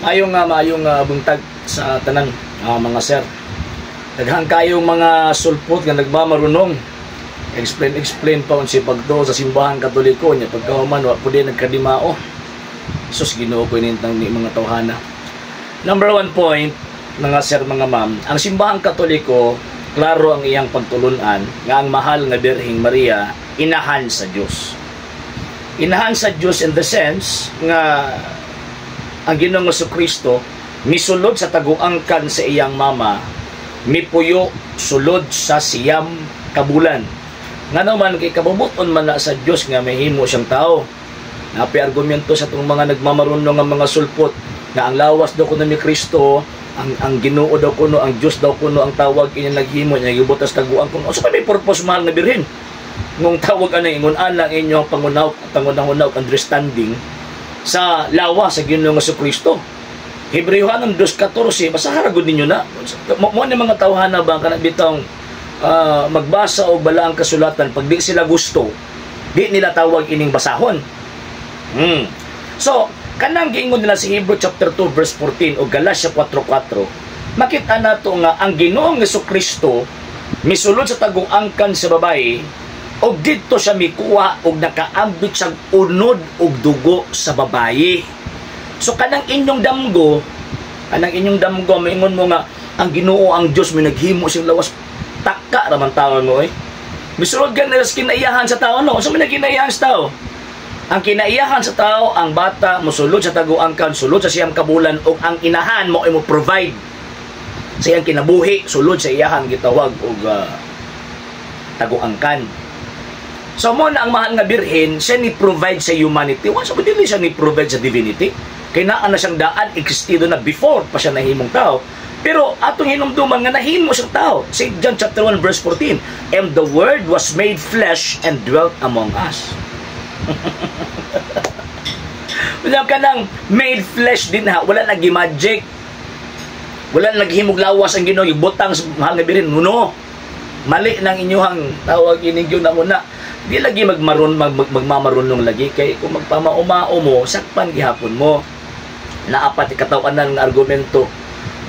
Maayong buntag sa tanan, mga sir. Daghan kayong mga sulpot nga nagmamarunong. Explain explain pa unsay pagtuo sa Simbahan Katoliko nya pagkahuman wa pud nagkadimao. Sus, Ginoo ko, inintang ni mga tawhana. Number one point, mga sir, mga ma'am, ang Simbahan Katoliko, klaro ang iyang pagtulunan nga ang mahal nga Birheng Maria inahan sa Dios. Inahan sa Dios in the sense nga ang Ginoong Kristo misulod sa taguangkan sa iyang mama, mipuyo sulod sa 9 ka bulan. Ngano man kay kabubuton man na sa Dios nga mahimo siyang tao. Napi argumento sa itong mga nagmamarunong nga mga sulpot nga ang lawas daw kuno ni Kristo, ang Ginoo daw kuno, ang Dios daw kuno ang tawag inya naghimo niya gibutas taguan kuno. So may purpose mahal nga birhen. Nung tawag ana ingon ana ang inyong pangunaw understanding sa lawas sa Ginoong Kristo. Hebreohanon 2:14, basahan ra gud ninyo na. Mo ni mga tawhana ba kana bitong magbasa og balaang kasulatan, pag di sila gusto, di nila tawag ining basahon. So, kanang giingon nila sa Hebrew chapter 2 verse 14 o Galatia 4:4, makita nato nga ang Ginoong Kristo misulod sa taguangkan sa babae og didto siya mikuha og nakaambit siyang unod og dugo sa babae. So kanang inyong damgo, maingon mo nga ang Ginoo, ang Dios may naghimo siyang lawas, taka ra man tawon mo eh. Misulod ka nila sa kinaiyahan sa tao, no? Sa man kinaiyahan sa tao? Ang kinaiyahan sa tao, ang bata mosulod sa taguangkan, sulod sa 9 ka bulan ug ang inahan mo ay mo provide sa iyang kinabuhi sulod sa iyahan gitawag og taguangkan. So mo na ang mahal nga birhen, siya ni provide sa humanity. Wa sa dili siya ni provide sa divinity. Kay naa na siyang daan, existido na before pa siya nahimong tao. Pero atong hinumduman nga nahimo siyang tao. St. John chapter 1 verse 14, "And the Word was made flesh and dwelt among us." Wala ka nang made flesh din ha. Wala nag-magic. Wala naghimog lawas ang Ginoo, butang sa mahal nga birhen. No. Mali nang inyuhang tawag ining na una. Di lagi magmamarunong lagi kay kung magpamaumao mo, sakpan gihapon mo. Naapat ikatawanan ng argumento.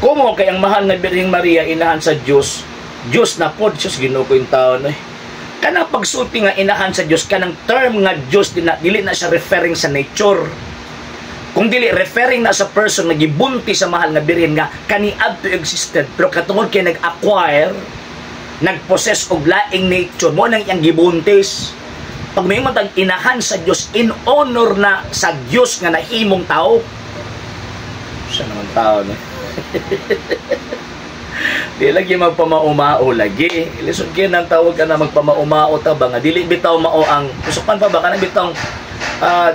Kumo kay ang mahal nga Birheng Maria inahan sa Dios, Dios na pod. Diyos, Ginoo ko yung taon eh. Kanang pagsulti nga inahan sa Dios, kanang term nga Dios di na, dili na siya referring sa nature. Kung dili referring na sa person nga gibunti sa mahal nga birhen nga kaniadto existed pero katungod kay nag-acquire, nag-possess og laing nature mo nang iyang gibuntis. Pag may tag inahan sa Dios, in honor na sa Dios nga nahimong tao. Siya naman tao no. Di lagi magpamaumao lagi. Lisod kay nang tawag ka na magpamaumao ta ba nga dili bitaw mao ang usupan pa ba kanang bitaw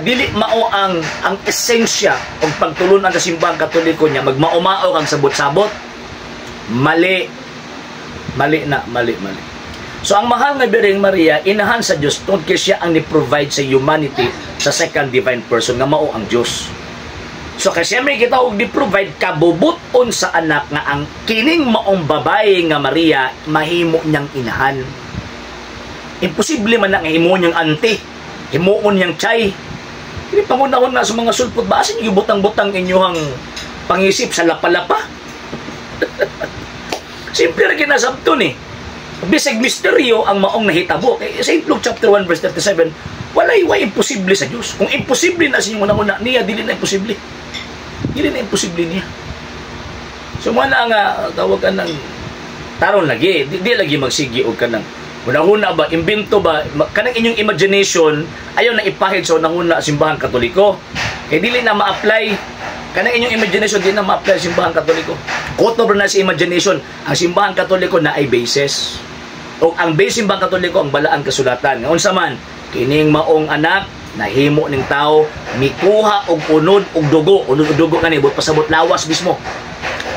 dili mao ang esensya og pagtulunan sa Simbahang Katoliko niya magmaumao kang sabot-sabot. Mali. Mali na, mali, mali. So ang mahal nga Birheng Maria inahan sa Dios tungod kay siya ang ni-provide sa humanity sa second divine person nga mao ang Dios. So kasi may kita og di-provide, kabubuton sa anak nga ang kining maong babae nga Maria mahimo niyang inahan. Imposible man na nga himo niyang auntie, himuon niyang chay. Kini pangunahon na sa mga sulpot ba asin butang-butang inyuhang pangisip sa lapa-lapa. Simple ra ginasabton eh. Bisag misteryo ang maong nahitabo. Kay St. Luke chapter 1 verse 37, walay way imposible sa Dios. Kung imposible na sa inyong una-una niya, dili na imposible. Dili na imposible niya. So mo na nga tawag ka ng taron lagi, di lagi magsigi og kanang una-una ba, imbento ba, kanang inyong imagination, ayaw na ipahid sa unang-una Simbahan Katoliko. Kay dili na ma-apply kanang inyong imagination, di na ma-apply sa Simbahan Katoliko. Kutob na sa imagination, ang Simbahan Katoliko na ay basis. O ang base Simbahang Katoliko ang balaan kasulatan. Nga unsa man, kining maong anak nahimo ning tao, mikuha og unod og dugo, unod og dugo kani but pasabot lawas mismo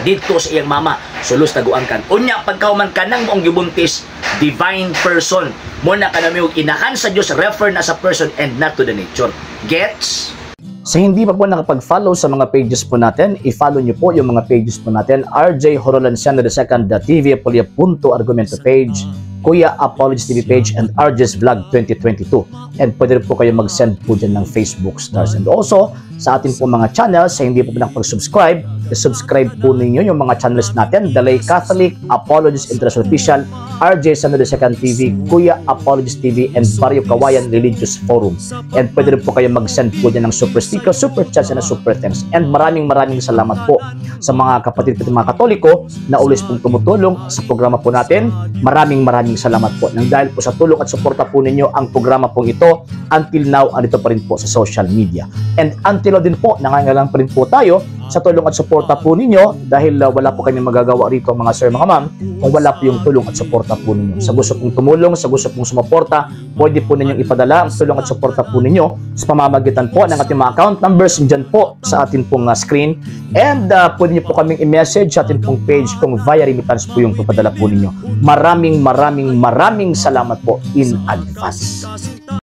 didto sa iyang mama sulos taguangkan. Unya pagkauman kanang maong gibuntis, divine person mo na kanami og inahan sa Dios refer na sa person and not to the nature. Gets? Sa hindi pa po nakapag-follow sa mga pages po natin, i-follow nyo po yung mga pages po natin. RJ Horolanciano II, TV Apolia Punto Argumento page, Kuya Apologist TV page, and RJ's Vlog 2022. And pwede rin po kayo mag-send po dyan ng Facebook stars. And also, sa atin po mga channels, sa hindi po nakapag-subscribe, subscribe po ninyo yung mga channels natin: The Lay Catholic, Apologist International Official, RJ Samuel II TV, Kuya Apologist TV, and Barrio Kawayan Religious Forum. And pwede rin po kayo mag-send po dyan ng super sticker, super chats, and super thanks. And maraming maraming salamat po sa mga kapatid po, mga Katoliko na always pong tumutulong sa programa po natin. Maraming maraming salamat po. Nang dahil po sa tulong at suporta po ninyo, ang programa pong ito until now andito pa rin po sa social media. And until now din po, nangangailangan pa rin po tayo sa tulong at suporta po ninyo dahil wala po kami magagawa rito, mga sir, mga ma'am, kung wala po yung tulong at suporta po ninyo. Sa gusto pong tumulong, sa gusto pong sumuporta, pwede po ninyong ipadala ang tulong at suporta po ninyo sa pamamagitan po ng ating mga account numbers dyan po sa ating pong screen. And pwede niyo po kaming i-message sa ating pong page kung via remittance po yung papadala po ninyo. Maraming maraming maraming salamat po in advance.